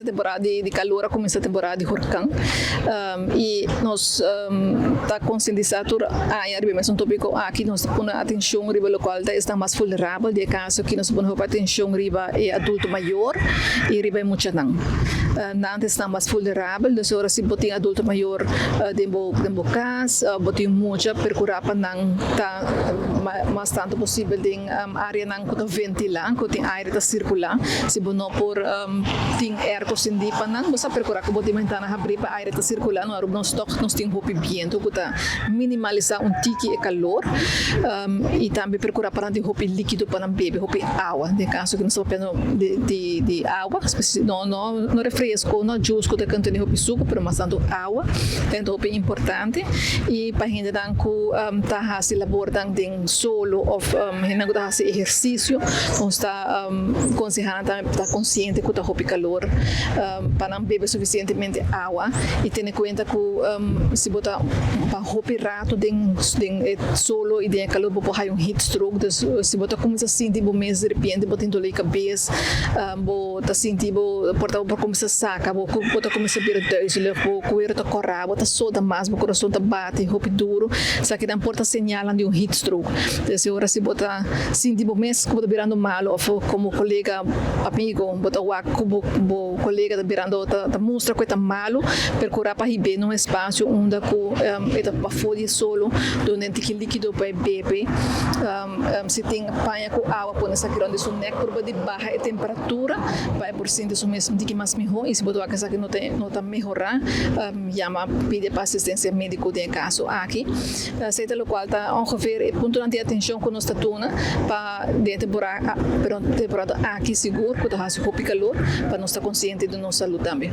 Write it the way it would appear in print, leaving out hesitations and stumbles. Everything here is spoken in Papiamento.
Temporada di calor a cuminsa, temporada di horcan, y nos ta concientisa tur aña riba mesun topico aki. Nos ta pone atencion riba locual ta esnan mas vulnerabel. Den e caso aki nos ta pone hopi atencion riba e adulto mayor y riba e muchanan. Nan ta esnan mas vulnerabel, dus ora si bo tin adulto mayor den bo cas, bo tin mucha, percura pa nan ta mas tanto posibel den areanan cu ta ventila, cu tin aire ta circula. Si bo no por tin airco cendi pa nan, bo sa percura cu bo tin ventana habri pa aire ta circula. No Aruba nos toch nos tin hopi biento cu ta minimalisa un tiki e calor, y tambe percura pa nan tin hopi likido pa nan bebe, hopi awa. Den caso cu nos ta papiando di awa, no refresco, no juice cu ta contene hopi suco, pero mas tanto awa, ta hopi importante. Y pa hendenan cu ta haci labornan den solo of hendenan cu ta haci ehercicio, nos ta conseha tambe ta consciente cu ta hopi calor, pa nan bebe suficientemente awa y tene cuenta cu si bo ta pa hopi rato den solo y den calor, bo por haya un heat stroke. Dus si bo ta cuminsa sinti bo mes de repente bo tin dolor di cabes, bo ta sinti bo por ta bo por cuminsa saca, bo ta cuminsa bira duizelig, bo cuero ta cora, bo ta soda mas, bo curason ta bati hopi duro, esakinan por ta señalnan di un heat stroke. Dus ora si bo ta sinti bo mes cu bo ta birando malo of como colega, amigo, bo ta wak cu bo colega ta birando, ta mustra cu e ta malo, percura pa hib'e na un espacio unda cu e ta pafo di solo, dun'e tiki likido pa e bebe. Si tin paña cu awa, pone esaki rond di su nek, purba di baha e temperatura pa e por sinti su mes un tiki mas miho. Y si bo ta wak esaki no ta mehora, yama, pidi pa asistencia medico den e caso aki. Esey ta locual ta ongeveer e puntonan di atencion cu nos ta duna pa den temporada, pero temporada aki sigur cu ta haci hopi calor, pa nos ta consciente di nos salud tambe.